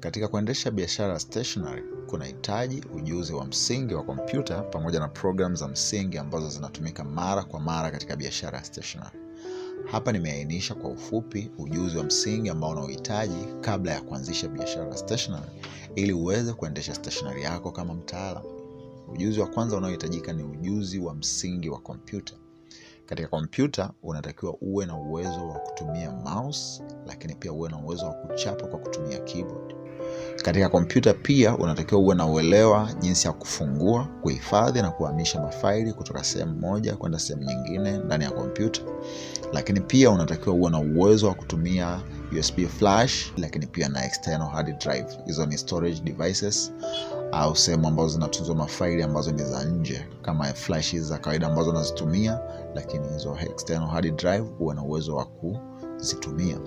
Katika kuendesha biashara stationery kunahitaji ujuzi wa msingi wa kompyuta pamoja na program za msingi ambazo zinatumika mara kwa mara katika biashara stationery. Hapa nimeainisha kwa ufupi ujuzi wa msingi ambao unauhitaji kabla ya kuanzisha biashara stationery ili uweze kuendesha stationery yako kama mtaalamu. Ujuzi wa kwanza unaohitajika ni ujuzi wa msingi wa kompyuta. Katika kompyuta unatakiwa uwe na uwezo wa kutumia mouse, lakini pia uwe na uwezo wa kuchapa kwa kutumia keyboard. Katika kompyuta pia unatakiwa uwe na uelewa jinsi ya kufungua, kuhifadhi na kuhamisha mafaili kutoka sehemu moja kwenda sehemu nyingine ndani ya kompyuta. Lakini pia unatakiwa uwe na uwezo wa kutumia USB flash, lakini pia na external hard drive. Hizo ni storage devices au sehemu ambazo zinatunzwa mafaili ambazo ni za nje kama flash za kawaida ambazo unazitumia, lakini hizo external hard drive uwe na uwezo wa kuzitumia.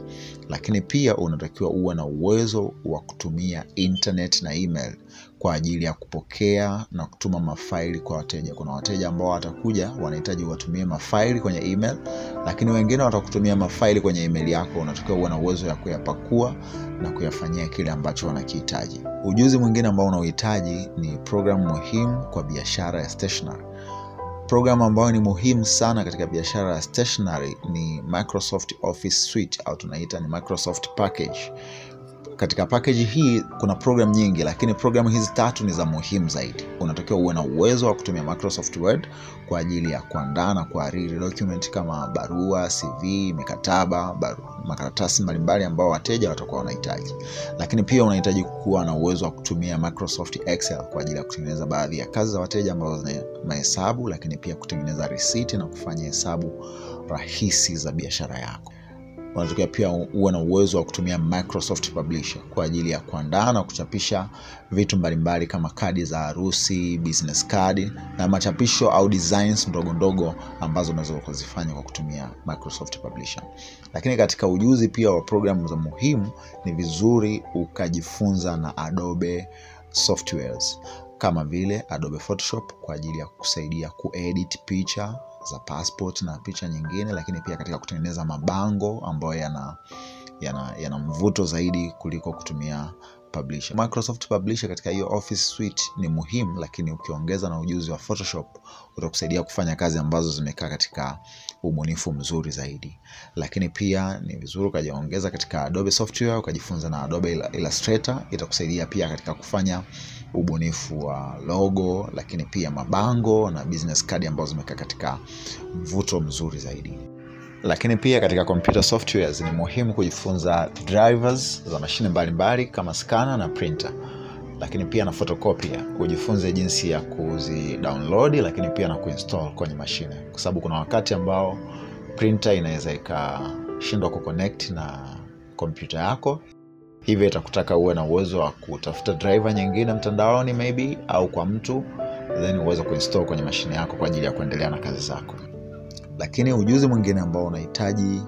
Lakini pia unatakiwa uwe na uwezo wa kutumia internet na email kwa ajili ya kupokea na kutuma mafaili kwa wateja. Kuna wateja ambao watakuja wanahitaji watumie mafaili kwenye email, lakini wengine watakutumia mafaili kwenye email yako. Unatakiwa uwe na uwezo ya kuyapakua na kuyafanyia kile ambacho wanakihitaji. Ujuzi mwingine ambao unauhitaji ni program muhimu kwa biashara ya stationery. Program ambayo ni muhimu sana katika biashara ya stationery ni Microsoft Office Suite au tunaita ni Microsoft Package. Katika package hii kuna program nyingi, lakini program hizi tatu ni za muhimu zaidi. Unatakiwa uwe na uwezo wa kutumia Microsoft Word kwa ajili ya kuandaa na kuhariri document kama barua, CV, mikataba, makaratasi mbalimbali ambao wateja watakuwa wanahitaji. Lakini pia unahitaji kuwa na uwezo wa kutumia Microsoft Excel kwa ajili ya kutengeneza baadhi ya kazi za wateja ambazo zina mahesabu, lakini pia kutengeneza receipt na kufanya hesabu rahisi za biashara yako. Unatakiwa pia uwe na uwezo wa kutumia Microsoft Publisher kwa ajili ya kuandaa na kuchapisha vitu mbalimbali kama kadi za harusi, business card na machapisho au designs ndogo ndogo ambazo unaweza kuzifanya kwa kutumia Microsoft Publisher. Lakini katika ujuzi pia wa programu za muhimu ni vizuri ukajifunza na Adobe softwares kama vile Adobe Photoshop kwa ajili ya kusaidia kuedit picha za passport na picha nyingine, lakini pia katika kutengeneza mabango ambayo yana mvuto zaidi kuliko kutumia Publisher. Microsoft Publisher katika hiyo Office Suite ni muhimu, lakini ukiongeza na ujuzi wa Photoshop utakusaidia kufanya kazi ambazo zimekaa katika ubunifu mzuri zaidi. Lakini pia ni vizuri ukajiongeza katika Adobe software, ukajifunza na Adobe Illustrator, itakusaidia pia katika kufanya ubunifu wa logo, lakini pia mabango na business card ambazo zimekaa katika mvuto mzuri zaidi. Lakini pia katika computer softwares ni muhimu kujifunza drivers za mashine mbalimbali kama scanner na printer, lakini pia na photocopier, kujifunza jinsi ya kuzi download lakini pia na kuinstall kwenye mashine, kwa sababu kuna wakati ambao printer inaweza ikashindwa kuconnect na kompyuta yako, hivyo itakutaka uwe na uwezo wa kutafuta driver nyingine mtandaoni maybe au kwa mtu, then uweze kuinstall kwenye mashine yako kwa ajili ya kuendelea na kazi zako. Lakini ujuzi mwingine ambao unahitaji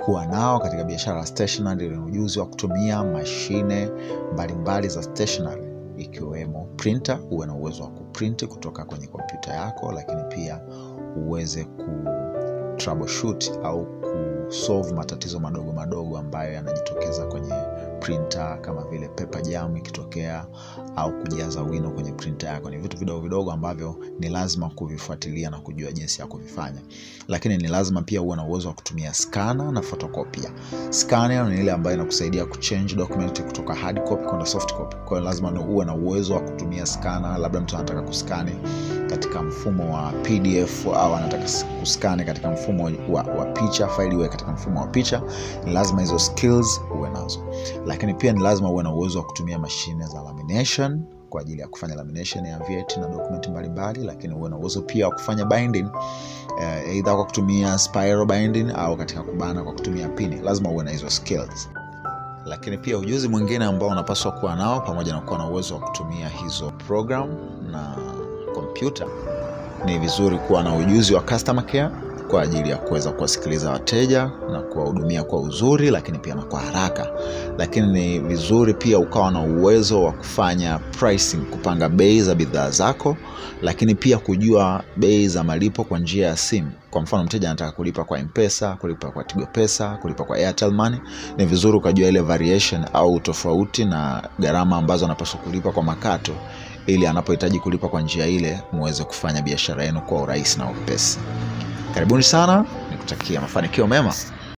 kuwa nao katika biashara ya stationery ni ujuzi wa kutumia mashine mbalimbali za stationery ikiwemo printer. Uwe na uwezo wa kuprint kutoka kwenye kompyuta yako, lakini pia uweze ku troubleshoot au kusolve matatizo madogo madogo ambayo yanajitokeza kwenye printer kama vile paper jam ikitokea au kujaza wino kwenye printer yako. Ni vitu vidogo vidogo ambavyo ni lazima kuvifuatilia na kujua jinsi ya kuvifanya. Lakini ni lazima pia uwe na uwezo wa kutumia scanner na photocopier. Scanner ni ile ambayo inakusaidia kuchange document kutoka hard copy kwenda soft copy. Kwa hiyo lazima uwe na uwezo wa kutumia scanner. Labda mtu anataka kuskani katika mfumo wa PDF au anataka kuskani katika mfumo wa picha, faili iwe katika mfumo wa picha, ni lazima hizo skills uwe nazo. Lakini pia ni lazima uwe na uwezo wa kutumia mashine za lamination kwa ajili ya kufanya lamination ya vyeti na document mbalimbali, lakini uwe na uwezo pia wa kufanya binding, either kwa kutumia spiral binding au katika kubana kwa kutumia pini. Lazima uwe na hizo skills. Lakini pia ujuzi mwingine ambao unapaswa kuwa nao pamoja na kuwa na uwezo wa kutumia hizo program na kompyuta, ni vizuri kuwa na ujuzi wa customer care kwa ajili ya kuweza kuwasikiliza wateja na kuwahudumia kwa uzuri, lakini pia na kwa haraka. Lakini ni vizuri pia ukawa na uwezo wa kufanya pricing, kupanga bei za bidhaa zako, lakini pia kujua bei za malipo kwa njia ya simu. Kwa mfano, mteja anataka kulipa kwa M-Pesa, kulipa kwa Tigo Pesa, kulipa kwa Airtel Money. Ni vizuri ukajua ile variation au tofauti na gharama ambazo anapaswa kulipa kwa makato, ili anapohitaji kulipa kwa njia ile muweze kufanya biashara yenu kwa urahisi na upesi. Karibuni sana, nikutakia mafanikio mema.